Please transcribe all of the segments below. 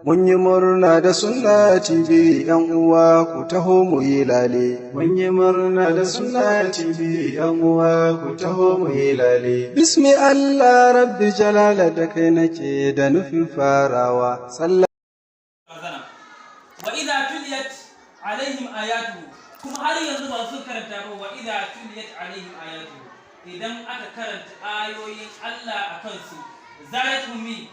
Mun yi murna da Sunna TV, ‘yan uwa, ku taho mu yi lale. Mun yi murna da Sunna TV, ‘yan uwa, ku taho mu yi lale. Bismi Allah Rabbi Jalala, da kai nake da nufin farawa. Sallah Razana. Wa idza tuliyat alaihim ayatu, kuma har yanzu ba su karanta ba. Wa idza tuliyat alaihim ayatu, idan aka karanta ayoyin Allah a kansu, zadatuhum mi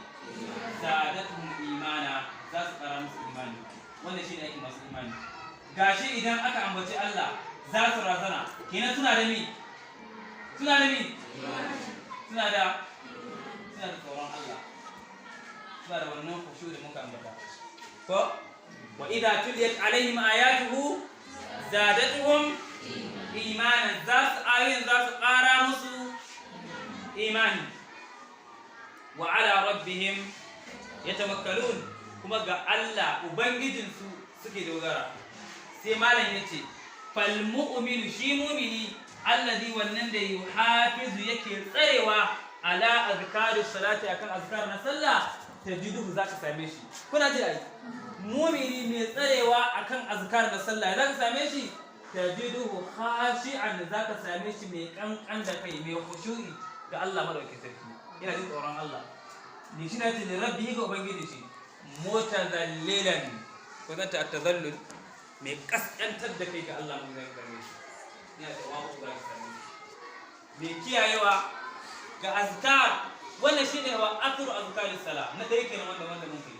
zadatuhum imana, za su kara musu imani. Wannan shine aikin masu imani. Gashi idan aka ambaci Allah za su razana. Kenan suna da mi? Suna da mi? Suna da tsoron Allah, suna da wannan khushu da muka ambata ko. Wa idza tuliyat alaihim ayatuhu zadatuhum imanan, za su ayoyin za su ƙara musu imani. Wa ala rabbihim yatawakkalun, kuma ga Allah ubangijinsu suke dogara. Sai malam yace: fal mu'minu, shi mu'mini, allazi, wannan da, yuhafizu, yake tsarewa, ala azkari salati, akan azkar na sallah, tajiduhu, zaka same shi. Kuna ji ai, mumini mai tsarewa akan azkar na sallah, zaka same shi, tajiduhu khashi'an, zaka same shi mai kankan da kai, mai khushu'i ga Allah madaukakin sarki. Yana jin tsoron Allah ni shi na ce li rabbi, ga ubangiji shi, mutazallilan, ko zata tazallul, mai kaskantar da kai ga Allah. Mun zai same shi yana da wawo, zaka same shi mai kiyayewa ga azkar. Wannan shine wa athru azkaris sala na ɗaya kenan, wanda mun kai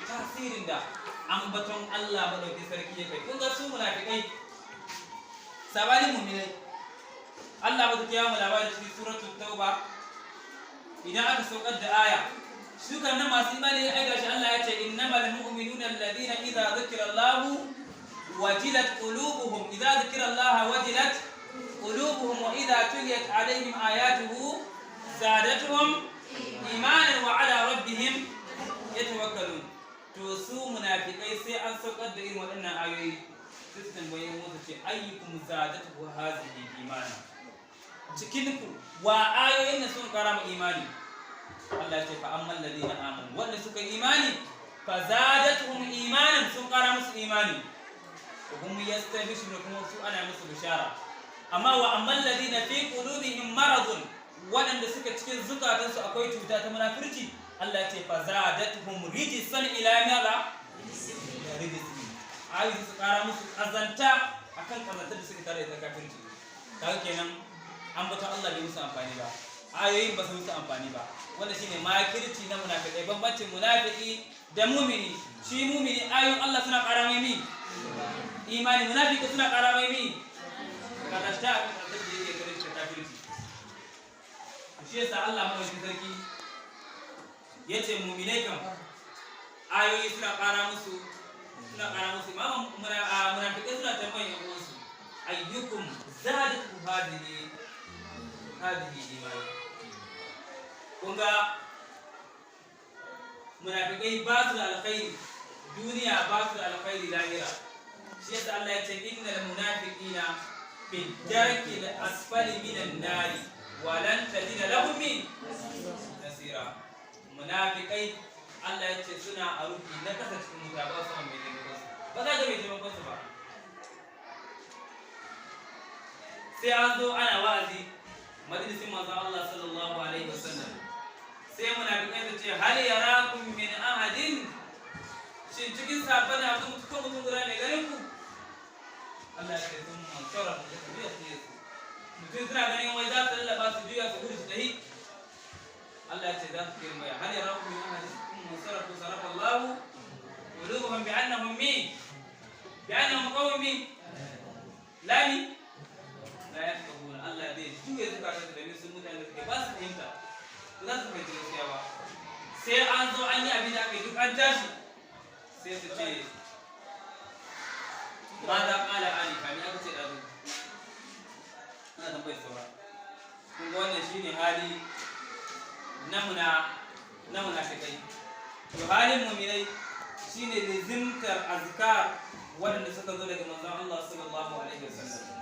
tasirin da ambaton Allah madauki sarki ya kai. Kun ga su munafikai, sabanin mu'minai, Allah ba ta mu labari cikin Suratul Tauba, idan aka saukar da aya, su kan nan masu imani, ai gashi Allah ya ce: innamal mu'minuna alladhina idza dhukira Allahu wajilat qulubuhum, idza dhukira Allah wajilat qulubuhum, wa idza tuliyat alaihim ayatuhu zadatuhum imanan wa ala rabbihim yatawakkalun. To su munafikai, sai an saukar da irin waɗannan ayoyi, sai su tambaye mu, su ce: ayyukum zadatuhu hazihi imana? Cikin ku wa ayoyin da sun kara mu imani? Allah ya ce: fa ammal ladina amanu, wanda suka yi imani, fa zadatuhum imanan, sun kara musu imani, wa hum yastabshirun, kuma su ana musu bishara. Amma wa ammal ladina fi qulubihim maradun, waɗanda suka cikin zukatansu akwai cuta ta munafurci, Allah ya ce: fa zadatuhum rijsan ila madha rijsin, ayoyi su kara musu kazanta akan kazantar da suke tare da kafirci. Kaga kenan ambaton Allah bai musu amfani ba, ayoyin ba su musu amfani ba. Wanda shine makirci na munafikai. Bambancin munafiki da mumini, shi mumini ayoyin Allah suna ƙara mai mi imani, munafiki suna ƙara mai mi kazanta akan kazantar da yake gare shi ta kafirci. Shi yasa Allah madaukakin sarki yace muminai kan ayoyi suna ƙara musu. Imam munafikai suna tambayan yan uwansu: ayyukum zadatu hadhihi imani? Kun ga munafikai ba su da alkhairi duniya, ba su da alkhairi lahira. Shi yasa Allah ya ce: innal munafiqina fi darki al-asfali minan nari wa lan tajida lahum min nasira. Munafikai, Allah ya ce suna a rufi na kasa cikin wuta, ba su mai taimakon su, ba za ga mai taimakon su ba. Sai an zo ana wa'azi majalisin manzon Allah sallallahu alaihi wasallam, sai munafikai su ce: hal yarakum min ahadin? Shin cikin sahabban na akwai mutum, ko mutum guda ne garin ku? Allah ya ce: sun mansara mu da juya su yesu mutum, suna ganin wai za su lallaba su juya su gudu su tahi. Allah ya ce za su girma ya hal yarakum min ahadin, sun mansarafu sarafa Allah qulubuhum bi annahum mi bi annahum qawmun mi la mi la yafqahuna. Allah zai juya zukatan su domin sun mutane da suke ba su fahimta, ba za su fahimci gaskiya ba. Sai an zo an yi abin da aka yi duk an tashi, sai su ce: ma za ƙala anifa? Ni aka ce ɗazu? Ina tambayar saura. Kun ga wannan shine hali na munafikai. To halin muminai shine lizimtar azkar waɗanda suka zo daga manzon Allah sallallahu alaihi wasallam.